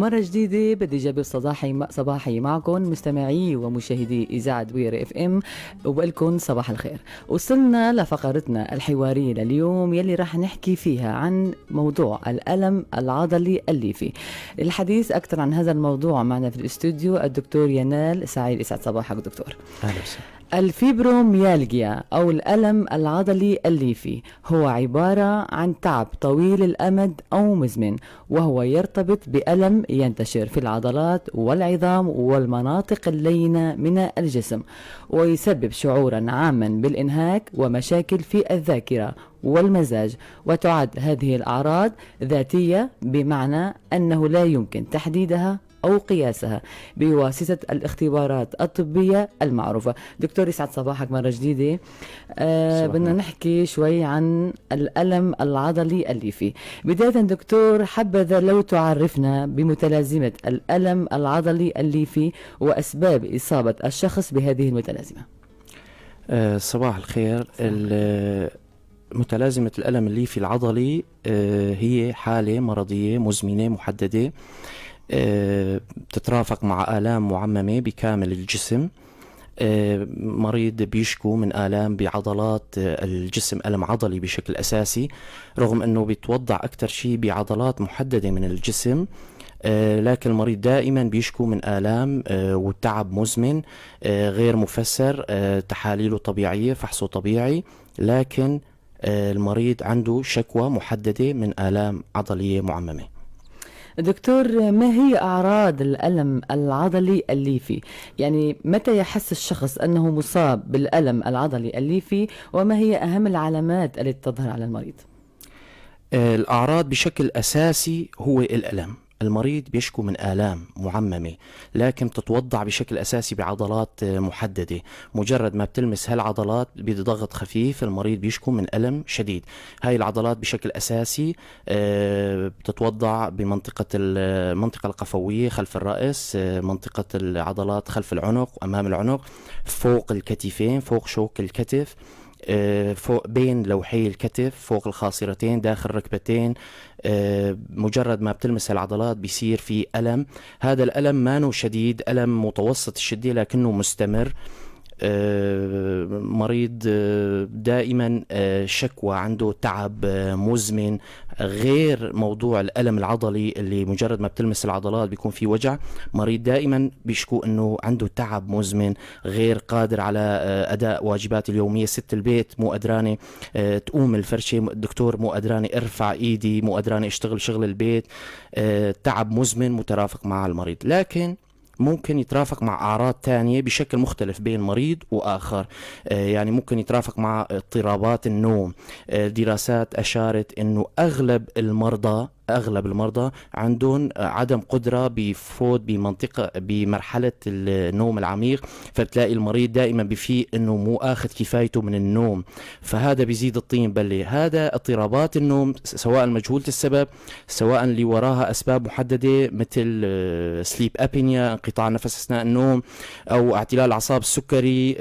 ومرة جديدة بدي جرب صباحي صباحي معكم مستمعي ومشاهدي إذاعة دويرة FM، وبقلكم صباح الخير. وصلنا لفقرتنا الحوارية لليوم يلي راح نحكي فيها عن موضوع الألم العضلي الليفي. الحديث أكثر عن هذا الموضوع معنا في الاستوديو الدكتور ينال سعيد. يسعد صباحك دكتور. اهلا وسهلا. الفيبروميالجيا أو الألم العضلي الليفي هو عبارة عن تعب طويل الأمد أو مزمن، وهو يرتبط بألم ينتشر في العضلات والعظام والمناطق اللينة من الجسم، ويسبب شعورا عاما بالإنهاك ومشاكل في الذاكرة والمزاج. وتعد هذه الأعراض ذاتية، بمعنى أنه لا يمكن تحديدها أو قياسها بواسطة الاختبارات الطبية المعروفة. دكتور، يسعد صباحك مرة جديدة. بدنا نحكي شوي عن الألم العضلي الليفي. بداية دكتور، حبذا لو تعرفنا بمتلازمة الألم العضلي الليفي وأسباب إصابة الشخص بهذه المتلازمة. صباح الخير. متلازمة الألم الليفي العضلي هي حالة مرضية مزمنة محددة، بتترافق مع آلام معممة بكامل الجسم. مريض بيشكو من آلام بعضلات الجسم، ألم عضلي بشكل أساسي، رغم أنه بيتوضع أكثر شيء بعضلات محددة من الجسم، لكن المريض دائما بيشكو من آلام وتعب مزمن غير مفسر. تحاليله طبيعية، فحصه طبيعي، لكن المريض عنده شكوى محددة من آلام عضلية معممة. دكتور، ما هي أعراض الألم العضلي الليفي؟ يعني متى يحس الشخص أنه مصاب بالألم العضلي الليفي، وما هي أهم العلامات التي تظهر على المريض؟ الأعراض بشكل أساسي هو الألم. المريض بيشكو من آلام معممة، لكن بتتوضع بشكل أساسي بعضلات محددة. مجرد ما بتلمس هالعضلات بضغط خفيف المريض بيشكو من ألم شديد. هاي العضلات بشكل أساسي بتتوضع بمنطقة المنطقة القفوية خلف الرأس، منطقة العضلات خلف العنق وأمام العنق، فوق الكتفين، فوق شوك الكتف، فوق بين لوحي الكتف، فوق الخاصرتين، داخل الركبتين. مجرد ما بتلمس العضلات بيصير في ألم. هذا الألم ما شديد، ألم متوسط الشدة لكنه مستمر. مريض دائما شكوى عنده تعب مزمن، غير موضوع الألم العضلي اللي مجرد ما بتلمس العضلات بيكون في وجع. مريض دائما بيشكو انه عنده تعب مزمن، غير قادر على اداء واجباته اليوميه. ست البيت مو قدرانه تقوم الفرشه، الدكتور مو قدرانه ارفع ايدي، مو قدرانه اشتغل شغل البيت. تعب مزمن مترافق مع المريض، لكن ممكن يترافق مع أعراض تانية بشكل مختلف بين مريض وآخر. يعني ممكن يترافق مع اضطرابات النوم. دراسات أشارت أنه أغلب المرضى عندهم عدم قدرة بفوت بمنطقة بمرحلة النوم العميق، فبتلاقي المريض دائما بفيق انه مو اخذ كفايته من النوم، فهذا بيزيد الطين بله. هذا اضطرابات النوم سواء مجهولة السبب، سواء اللي وراها اسباب محددة مثل sleep apnea، انقطاع النفس اثناء النوم، او اعتلال اعصاب السكري،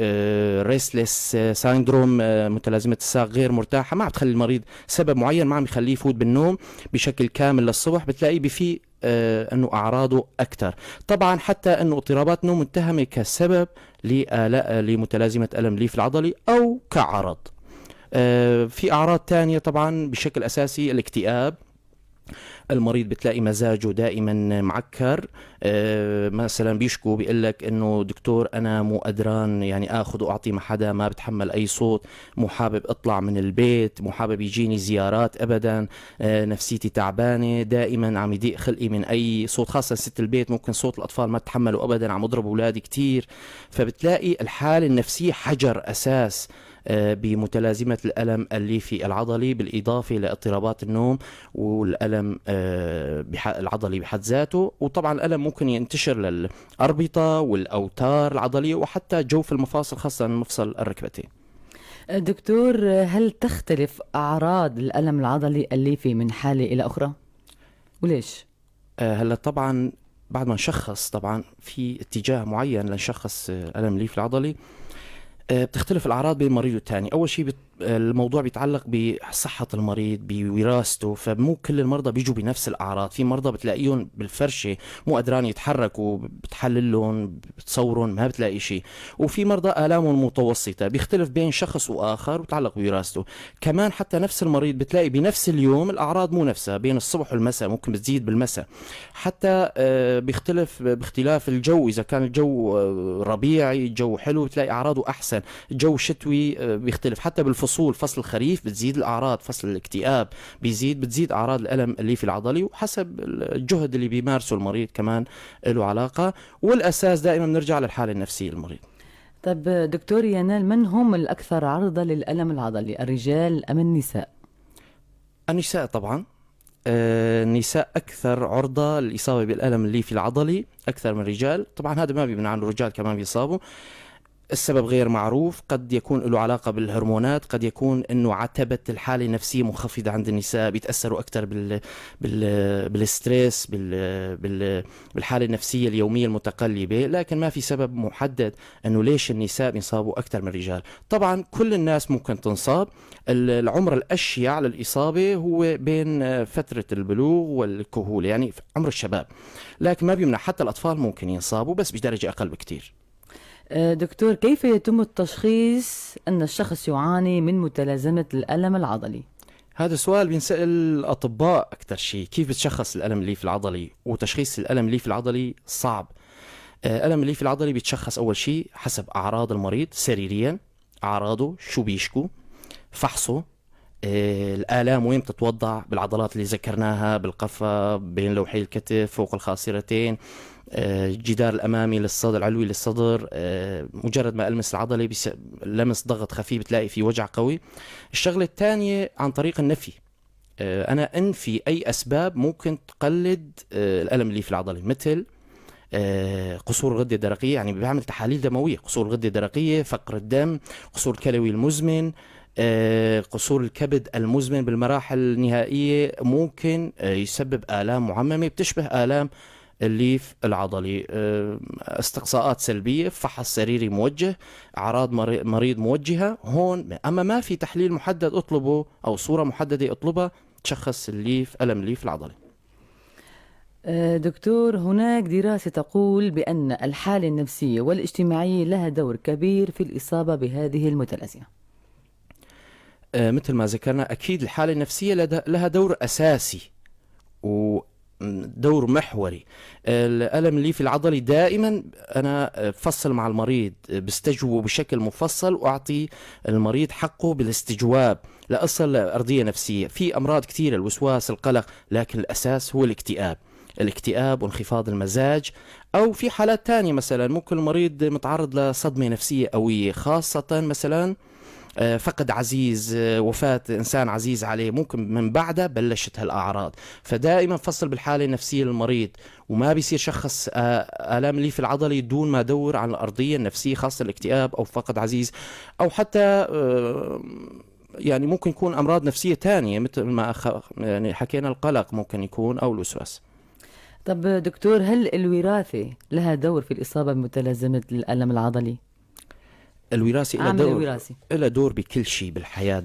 restless syndrome، متلازمة الساق غير مرتاحة، ما عم تخلي المريض، سبب معين ما عم يخليه يفوت بالنوم بشكل كامل للصبح، بتلاقيه بفيق انه اعراضه اكثر. طبعا حتى انه اضطرابات النوم متهمه كسبب لمتلازمه الم الليف العضلي او كعرض. في اعراض ثانيه، طبعا بشكل اساسي الاكتئاب. المريض بتلاقي مزاجه دائما معكر. مثلا بيشكو، بيقول لك انه دكتور انا مو قدران يعني اخذ واعطي مع حدا، ما بتحمل اي صوت، مو حابب اطلع من البيت، مو حابب يجيني زيارات ابدا، نفسيتي تعبانه، دائما عم يضيق خلقي من اي صوت، خاصه ست البيت ممكن صوت الاطفال ما تحملوا ابدا، عم اضرب اولادي كثير. فبتلاقي الحاله النفسيه حجر اساس بمتلازمة الألم الليفي العضلي، بالإضافة لاضطرابات النوم والألم العضلي بحد ذاته. وطبعا الألم ممكن ينتشر للأربطة والأوتار العضلية وحتى جوف المفاصل، خاصة مفصل الركبتين. دكتور، هل تختلف أعراض الألم العضلي الليفي من حالة إلى أخرى؟ وليش؟ هلا طبعا بعد ما نشخص، طبعا في اتجاه معين لنشخص ألم الليف العضلي، بتختلف الاعراض بين مريض والثاني. اول شيء الموضوع بيتعلق بصحة المريض، بوراثته، فمو كل المرضى بيجوا بنفس الأعراض. في مرضى بتلاقيهم بالفرشة مو قدران يتحركوا، بتحللهم بتصورهم ما بتلاقي شيء، وفي مرضى آلامهم متوسطة. بيختلف بين شخص وآخر وتعلق بوراثته. كمان حتى نفس المريض بتلاقي بنفس اليوم الأعراض مو نفسها، بين الصبح والمساء، ممكن بتزيد بالمساء. حتى بيختلف باختلاف الجو، إذا كان الجو ربيعي، الجو حلو، بتلاقي أعراضه أحسن. الجو شتوي بيختلف. حتى بالفصول، فصل الخريف بتزيد الأعراض، فصل الاكتئاب بتزيد أعراض الألم الليفي العضلي، وحسب الجهد اللي بيمارسه المريض كمان له علاقة. والأساس دائما بنرجع للحالة النفسية للمريض. طيب دكتور ينال، من هم الأكثر عرضة للألم العضلي، الرجال أم النساء؟ النساء طبعا. النساء أكثر عرضة للإصابة بالألم الليفي العضلي أكثر من الرجال. طبعا هذا ما بيمنع أنه الرجال كمان بيصابوا. السبب غير معروف، قد يكون له علاقة بالهرمونات، قد يكون أنه عتبة الحالة النفسية منخفضة عند النساء، بيتأثروا أكثر بال stress، بالحالة النفسية اليومية المتقلبة. لكن ما في سبب محدد أنه ليش النساء بينصابوا أكثر من الرجال. طبعا كل الناس ممكن تنصاب. العمر الأشيع للإصابة هو بين فترة البلوغ والكهولة، يعني عمر الشباب، لكن ما بيمنع حتى الأطفال ممكن ينصابوا بس بدرجة أقل بكتير. دكتور، كيف يتم التشخيص أن الشخص يعاني من متلازمة الألم العضلي؟ هذا السؤال بينسأل الأطباء أكثر شيء، كيف بتشخص الألم الليفي العضلي؟ وتشخيص الألم الليفي العضلي صعب. الألم الليفي العضلي بيتشخص أول شيء حسب أعراض المريض سريريا، أعراضه شو بيشكو، فحصه، الآلام وين بتتوضع بالعضلات اللي ذكرناها، بالقفا، بين لوحي الكتف، فوق الخاصرتين، الجدار الأمامي للصدر، العلوي للصدر. مجرد ما ألمس العضلة لمس ضغط خفيف بتلاقي في وجع قوي. الشغلة الثانية عن طريق النفي، أنا أنفي أي أسباب ممكن تقلد الألم الليفي العضلي، مثل قصور الغدة الدرقية، يعني بعمل تحاليل دموية، قصور الغدة الدرقية، فقر الدم، قصور الكلوي المزمن، قصور الكبد المزمن بالمراحل النهائية، ممكن يسبب آلام معممة بتشبه آلام الليف العضلي. استقصاءات سلبية، فحص سريري موجه، أعراض مريض موجهة هون. أما ما في تحليل محدد أطلبه أو صورة محددة أطلبها تشخص الليف، ألم الليف العضلي. دكتور، هناك دراسة تقول بأن الحالة النفسية والاجتماعية لها دور كبير في الإصابة بهذه المتلازمة. مثل ما ذكرنا، أكيد الحالة النفسية لها دور أساسي ودور محوري. الألم الليفي العضلي دائما أنا بفصل مع المريض، بستجوبه بشكل مفصل وأعطي المريض حقه بالاستجواب لأصل لأرضية نفسية. في أمراض كثيرة، الوسواس، القلق، لكن الأساس هو الاكتئاب، الاكتئاب وانخفاض المزاج. أو في حالات تانية مثلا ممكن المريض متعرض لصدمة نفسية قوية، خاصة مثلا فقد عزيز، وفاة إنسان عزيز عليه، ممكن من بعدها بلشت هالأعراض. فدائما فصل بالحالة النفسية للمريض، وما بيصير شخص آلام الليف العضلي دون ما دور عن الأرضية النفسية، خاصة الاكتئاب أو فقد عزيز، أو حتى يعني ممكن يكون أمراض نفسية تانية مثل ما يعني حكينا القلق ممكن يكون أو الوسواس. طب دكتور، هل الوراثة لها دور في الإصابة بمتلازمة الألم العضلي؟ الوراثة لها عامل دور، الوراثي. لها دور بكل شيء بالحياة،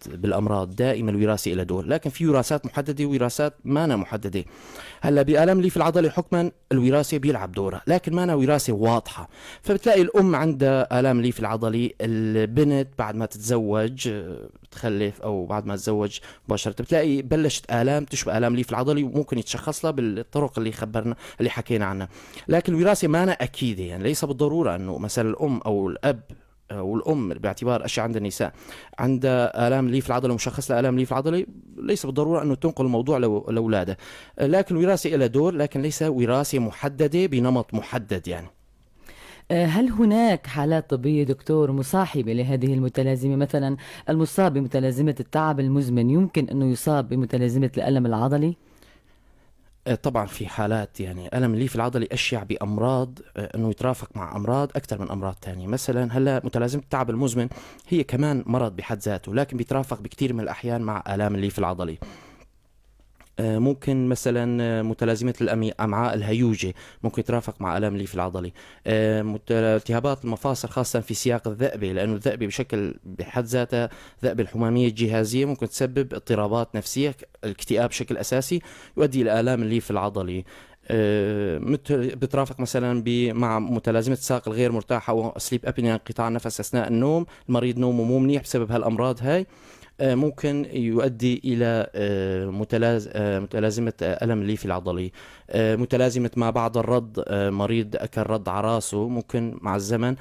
بالأمراض دائما الوراثة لها دور، لكن في وراثات محددة ووراثات ما محددة. هلا بآلام الليف العضلي حكما الوراثة بيلعب دورها، لكن ما وراثة واضحة. فبتلاقي الأم عندها آلام الليف العضلي، البنت بعد ما تتزوج تخلف أو بعد ما تتزوج مباشرة بتلاقي بلشت آلام تشبه آلام الليف العضلي، وممكن يتشخص لها بالطرق اللي خبرنا اللي حكينا عنها. لكن الوراثة ما أكيدة، يعني ليس بالضرورة أنه مثلا الأم أو الأب والأم باعتبار أشياء عند النساء عندها آلام الليف العضلي ومشخص لها آلام الليف العضلي، ليس بالضرورة أنه تنقل الموضوع لأولادها. لكن الوراثة لها دور، لكن ليس وراثة محددة بنمط محدد. يعني هل هناك حالات طبية دكتور مصاحبة لهذه المتلازمة؟ مثلا المصاب بمتلازمة التعب المزمن يمكن أنه يصاب بمتلازمة الألم العضلي؟ طبعا في حالات، يعني ألم الليف العضلي أشيع بأمراض، أنه يترافق مع أمراض أكثر من أمراض تانية. مثلا هلا متلازمة التعب المزمن هي كمان مرض بحد ذاته، لكن بيترافق بكثير من الأحيان مع آلام الليف العضلي. ممكن مثلا متلازمة الأمعاء الهيوجة ممكن ترافق مع آلام الليف العضلي. التهابات المفاصل خاصة في سياق الذئبة، لأنه الذئبة بشكل بحد ذاتها ذئبة الحمامية الجهازية ممكن تسبب اضطرابات نفسية، الاكتئاب بشكل أساسي يؤدي إلى آلام الليف العضلي. مثل بترافق مثلا مع متلازمة الساق الغير مرتاحة أو sleep apnea، انقطاع النفس أثناء النوم، المريض نومه مو منيح بسبب هالأمراض هاي، ممكن يؤدي إلى متلازمة ألم الليف العضلي. متلازمة ما بعد الرض، مريض أكل رض على راسه ممكن مع الزمن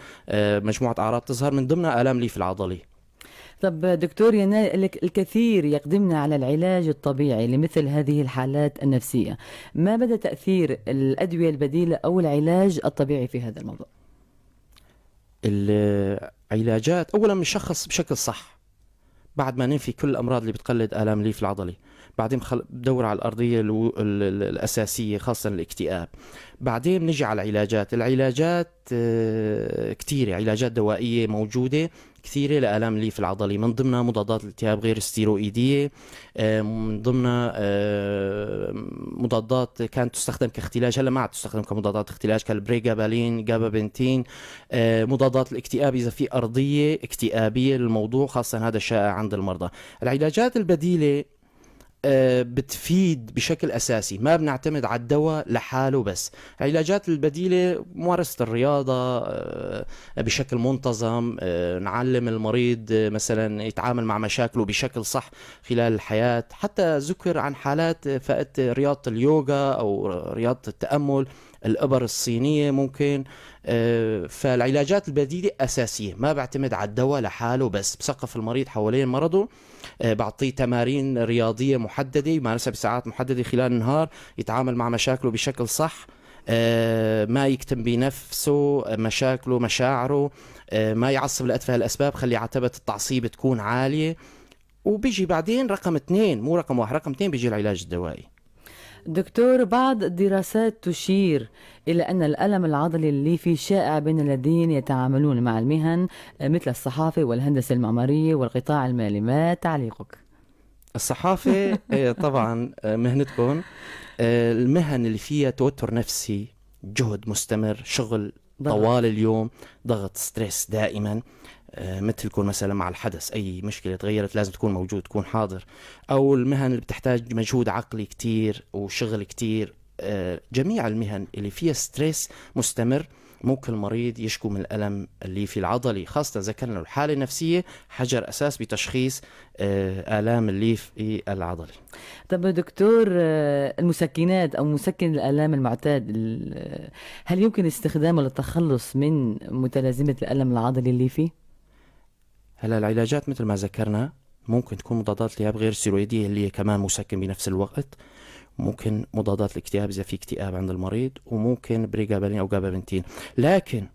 مجموعة أعراض تظهر من ضمنها آلام الليف العضلي. طب دكتور ينال، الكثير يقدمنا على العلاج الطبيعي لمثل هذه الحالات النفسية، ما مدى تأثير الأدوية البديلة أو العلاج الطبيعي في هذا الموضوع؟ العلاجات أولا بنشخص بشكل صح بعد ما ننفي كل الأمراض اللي بتقلد آلام الليف العضلي، بعدين بدور على الأرضية الأساسية خاصة الاكتئاب، بعدين بنجي على العلاجات. العلاجات كثيرة، علاجات دوائية موجودة كثيرة لآلام الليف العضلي، من ضمنها مضادات الالتهاب غير الستيرويدية، من ضمنها مضادات كانت تستخدم كاختلاج، هلا ما عاد تستخدم كمضادات اختلاج، كالبريغابالين، جابابنتين، مضادات الاكتئاب إذا في أرضية اكتئابية للموضوع، خاصة هذا شائع عند المرضى. العلاجات البديلة بتفيد بشكل أساسي، ما بنعتمد على الدواء لحاله بس. العلاجات البديلة ممارسة الرياضة بشكل منتظم، نعلم المريض مثلا يتعامل مع مشاكله بشكل صح خلال الحياة. حتى ذكر عن حالات فائدة رياضة اليوغا أو رياضة التأمل، الإبر الصينية ممكن. فالعلاجات البديلة أساسية، ما بعتمد على الدواء لحاله بس، بثقف المريض حوالين مرضه، بعطيه تمارين رياضية محددة يمارسها بساعات محددة خلال النهار، يتعامل مع مشاكله بشكل صح، ما يكتم بنفسه مشاكله مشاعره، ما يعصب لأتفه الأسباب، خلي عتبة التعصيب تكون عالية. وبيجي بعدين رقم 2، مو رقم 1، رقم 2 بيجي العلاج الدوائي. دكتور، بعض الدراسات تشير إلى أن الألم العضلي الليفي شائع بين الذين يتعاملون مع المهن مثل الصحافة والهندسة المعمارية والقطاع المالي، ما تعليقك؟ الصحافة، طبعا، مهنتكم، المهن اللي فيها توتر نفسي، جهد مستمر، شغل ضغط. طوال اليوم، ضغط، stress دائما، مثل يكون مثلا مع الحدث أي مشكلة تغيرت لازم تكون موجود، تكون حاضر، أو المهن اللي بتحتاج مجهود عقلي كتير وشغل كتير، جميع المهن اللي فيها stress مستمر ممكن المريض يشكو من الألم الليفي العضلي، خاصة ذكرنا الحالة النفسية حجر أساس بتشخيص آلام الليف العضلي. طب دكتور، المسكنات أو مسكن الآلام المعتاد، هل يمكن استخدامه للتخلص من متلازمة الألم العضلي الليفي؟ هلا العلاجات مثل ما ذكرنا ممكن تكون مضادات الالتهاب غير الستيرويدية اللي هي كمان مسكن بنفس الوقت، ممكن مضادات الاكتئاب إذا في اكتئاب عند المريض، وممكن بريغابالين أو جابابنتين. لكن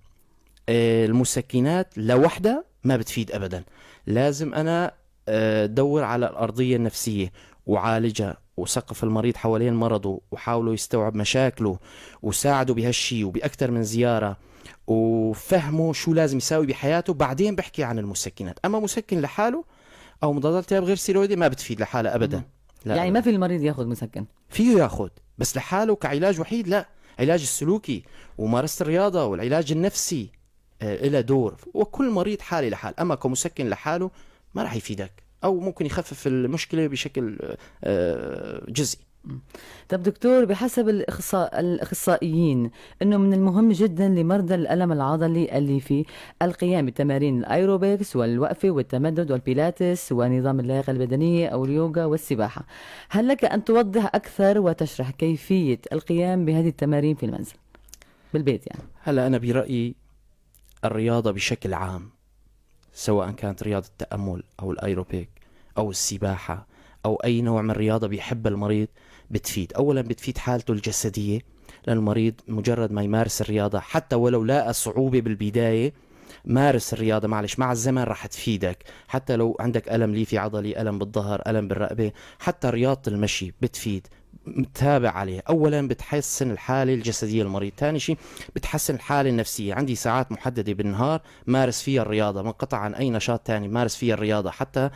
المسكنات لوحدها ما بتفيد أبدا، لازم أنا أدور على الأرضية النفسية وعالجها وثقف المريض حوالين مرضه وحاولوا يستوعب مشاكله وساعده بهالشي وبأكثر من زيارة وفهمه شو لازم يساوي بحياته، بعدين بحكي عن المسكنات. أما مسكن لحاله أو مضادات التهاب غير ستيرويدية ما بتفيد لحالها أبدا. لا يعني أبداً. ما في المريض ياخذ مسكن؟ فيه ياخذ بس لحاله كعلاج وحيد لا، علاج السلوكي وممارسة الرياضة والعلاج النفسي إلى دور، وكل مريض حالي لحال. أما كمسكن لحاله ما راح يفيدك أو ممكن يخفف المشكلة بشكل جزئي. طب دكتور، بحسب الأخصائيين أنه من المهم جدا لمرضى الألم العضلي الليفي القيام بتمارين الأيروبكس والوقفة والتمدد والبيلاتس ونظام اللياقة البدنية أو اليوغا والسباحة، هل لك أن توضح أكثر وتشرح كيفية القيام بهذه التمارين في المنزل بالبيت يعني؟ هلا أنا برأيي الرياضة بشكل عام، سواء كانت رياضة التأمل أو الأيروبيك أو السباحة أو أي نوع من الرياضة بيحب المريض، بتفيد. أولا بتفيد حالته الجسدية، لأن المريض مجرد ما يمارس الرياضة حتى ولو لاقى صعوبة بالبداية، مارس الرياضة معلش مع الزمن راح تفيدك، حتى لو عندك ألم ليفي عضلي، ألم بالظهر، ألم بالرقبة، حتى رياضة المشي بتفيد، متابع عليها. أولا بتحسن الحالة الجسدية للمريض، ثاني شيء بتحسن الحالة النفسية. عندي ساعات محددة بالنهار مارس فيها الرياضة، منقطع عن أي نشاط تاني، مارس فيها الرياضة حتى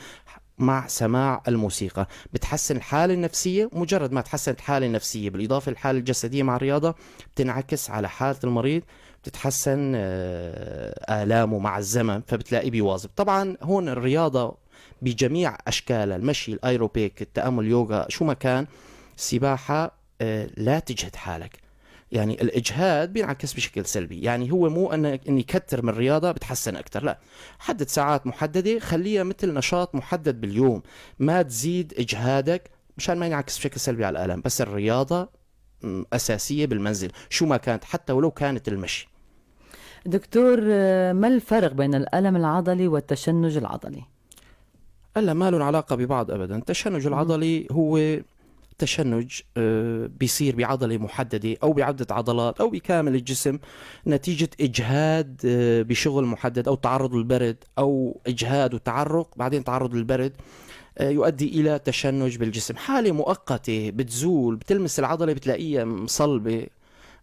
مع سماع الموسيقى بتحسن الحالة النفسية. مجرد ما تحسنت الحالة النفسية بالإضافة للحالة الجسدية مع الرياضة بتنعكس على حالة المريض، بتتحسن آلامه مع الزمن، فبتلاقيه بيواظب. طبعا هون الرياضة بجميع أشكالها، المشي، الأيروبيك، التأمل، اليوغا، شو ما كان، السباحة، لا تجهد حالك. يعني الإجهاد بينعكس بشكل سلبي. يعني هو مو إني كتر من الرياضة بتحسن أكتر، لا، حدد ساعات محددة، خليها مثل نشاط محدد باليوم، ما تزيد إجهادك مشان ما ينعكس بشكل سلبي على الآلام. بس الرياضة أساسية بالمنزل شو ما كانت، حتى ولو كانت المشي. دكتور، ما الفرق بين الألم العضلي والتشنج العضلي؟ لا، ما لهم علاقة ببعض أبدا. التشنج العضلي هو تشنج بيصير بعضلة محددة أو بعدة عضلات أو بكامل الجسم نتيجة إجهاد بشغل محدد أو تعرض للبرد أو إجهاد وتعرق بعدين تعرض للبرد، يؤدي إلى تشنج بالجسم. حالة مؤقتة بتزول، بتلمس العضلة بتلاقيها مصلبة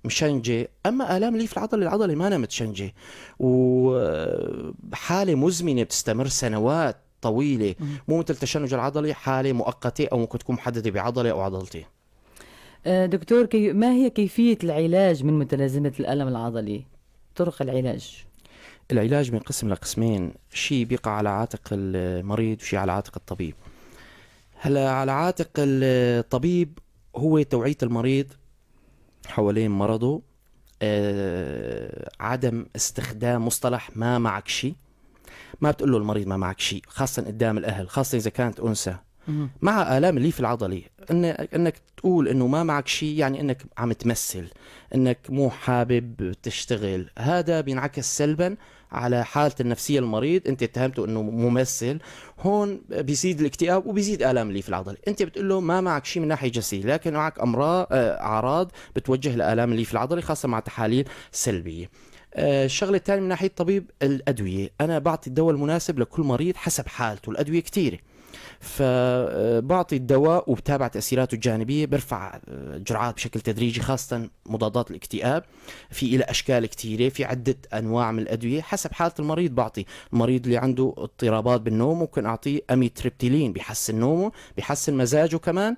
مشنجة. أما آلام الليف العضلي، العضلة ما متشنجة، وحالة مزمنة بتستمر سنوات طويلة، مو مثل التشنج العضلي حالة مؤقتة أو ممكن تكون محددة بعضلة أو عضلتين. دكتور، ما هي كيفية العلاج من متلازمة الألم العضلي؟ طرق العلاج. العلاج من قسم لقسمين، شيء بيقع على عاتق المريض وشيء على عاتق الطبيب. هلا على عاتق الطبيب هو توعية المريض حوالين مرضه، عدم استخدام مصطلح ما معك شيء. ما بتقول له المريض ما معك شيء، خاصة قدام الأهل، خاصة إذا كانت أنثى. مع آلام الليف العضلي إنك تقول إنه ما معك شيء يعني إنك عم تمثل، إنك مو حابب تشتغل. هذا بينعكس سلبا على حالة النفسية المريض. أنت اتهمته إنه ممثل، هون بيزيد الاكتئاب وبيزيد آلام الليف العضلي. أنت بتقول له ما معك شيء من ناحية جسدية، لكن معك أعراض بتوجه لآلام الليف العضلي، خاصة مع تحاليل سلبية. الشغلة الثانية من ناحية الطبيب الأدوية. أنا بعطي الدواء المناسب لكل مريض حسب حالته، الأدوية كتيرة، فبعطي الدواء وبتابع تأثيراته الجانبية، برفع جرعات بشكل تدريجي، خاصة مضادات الاكتئاب في إلى أشكال كتيرة، في عدة أنواع من الأدوية حسب حالة المريض. بعطي المريض اللي عنده اضطرابات بالنوم ممكن أعطيه أميتريبتيلين، بيحسن نومه، بيحسن مزاجه كمان،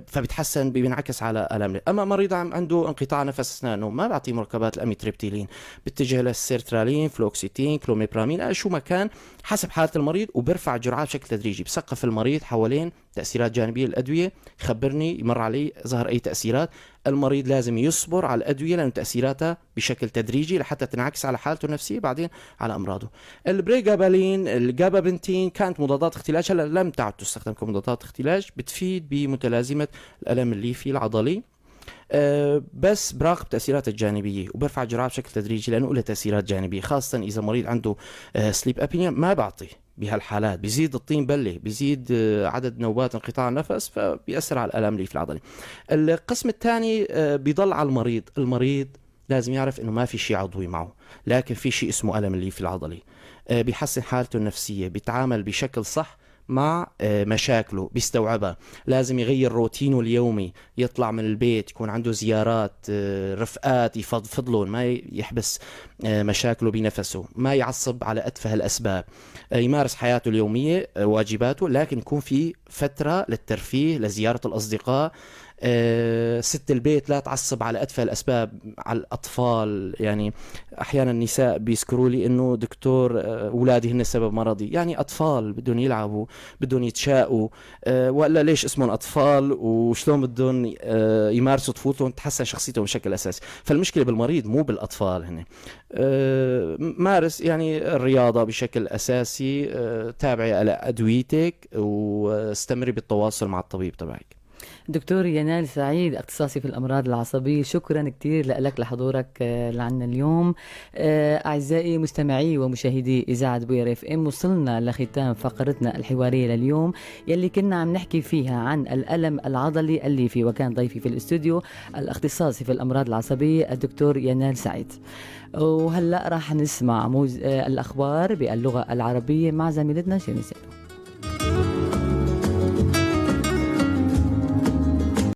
فبتحسن، بينعكس على آلام. أما مريض عنده انقطاع نفس أثناء النوم ما بعطيه مركبات الأميتريبتيلين، بتجه للسيرترالين، فلوكسيتين، كلوميبرامين، شو ما كان حسب حالة المريض، وبرفع جرعات بشكل تدريجي. بثقف المريض حوالين تأثيرات جانبية للأدوية، خبرني يمر علي ظهر أي تأثيرات. المريض لازم يصبر على الأدوية لأن تأثيراتها بشكل تدريجي لحتى تنعكس على حالته النفسية بعدين على أمراضه. البريغابالين، الجابابنتين كانت مضادات اختلاج، هلا لم تعد تستخدم كمضادات اختلاج، بتفيد بمتلازمة الألم الليفي العضلي، بس براقب تأثيرات الجانبية وبرفع جرعات بشكل تدريجي لأنه لها تأثيرات جانبية، خاصة إذا مريض عنده sleep apnea ما بعطيه بهالحالات، بيزيد الطين بلة، بيزيد عدد نوبات انقطاع النفس، فبيأثر على الآلام الليف العضلي. القسم الثاني بيضل على المريض. المريض لازم يعرف إنه ما في شيء عضوي معه، لكن في شيء اسمه ألم الليف العضلي. بيحسن حالته النفسية، بيتعامل بشكل صح مع مشاكله، بيستوعبها. لازم يغير روتينه اليومي، يطلع من البيت، يكون عنده زيارات، رفقات يفضفض لهم، ما يحبس مشاكله بنفسه، ما يعصب على أتفه الأسباب، يمارس حياته اليومية، واجباته، لكن يكون في فترة للترفيه، لزيارة الأصدقاء. ست البيت لا تعصب على أتفه الأسباب على الأطفال. يعني أحيانا النساء بيذكروا لي إنه دكتور، أولادي هن سبب مرضي، يعني أطفال بدهم يلعبوا، بدهم يتشاقوا، ولا ليش اسمهم أطفال وشلون بدهم يمارسوا طفولتهم، تحسن شخصيتهم بشكل أساسي. فالمشكلة بالمريض مو بالأطفال. هن مارس يعني الرياضة بشكل أساسي، تابعي على أدويتك واستمري بالتواصل مع الطبيب تبعك. دكتور ينال سعيد، اختصاصي في الأمراض العصبية، شكرا كتير لك لحضورك لعنا اليوم. أعزائي مستمعي ومشاهدي إذاعة بوير اف ام، وصلنا لختام فقرتنا الحوارية لليوم يلي كنا عم نحكي فيها عن الألم العضلي الليفي، وكان ضيفي في الاستوديو الاختصاصي في الأمراض العصبية الدكتور ينال سعيد. وهلأ راح نسمع الأخبار باللغة العربية مع زميلتنا شيرين سيدو.